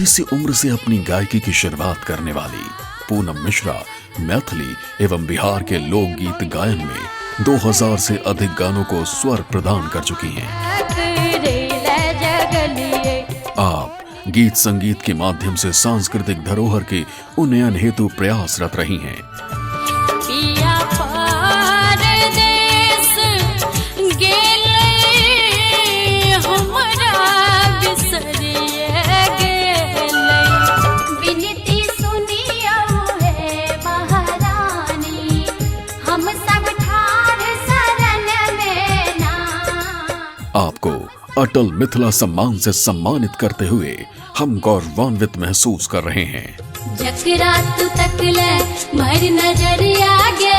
छोटी सी उम्र से अपनी गायकी की शुरुआत करने वाली पूनम मिश्रा मैथिली एवं बिहार के लोकगीत गायन में 2000 से अधिक गानों को स्वर प्रदान कर चुकी हैं। आप गीत संगीत के माध्यम से सांस्कृतिक धरोहर के उन्नयन हेतु प्रयासरत रही हैं। पिया परदेस गेलै, हमरा बिसरिए गेलै। विनती सुनियौ हे महारानी, हम सब ठाढ़ शरण में ना। आपको अटल मिथिला सम्मान से सम्मानित करते हुए हम गौरवान्वित महसूस कर रहे हैं। जकरा तू तकले भरि नजरिया गे।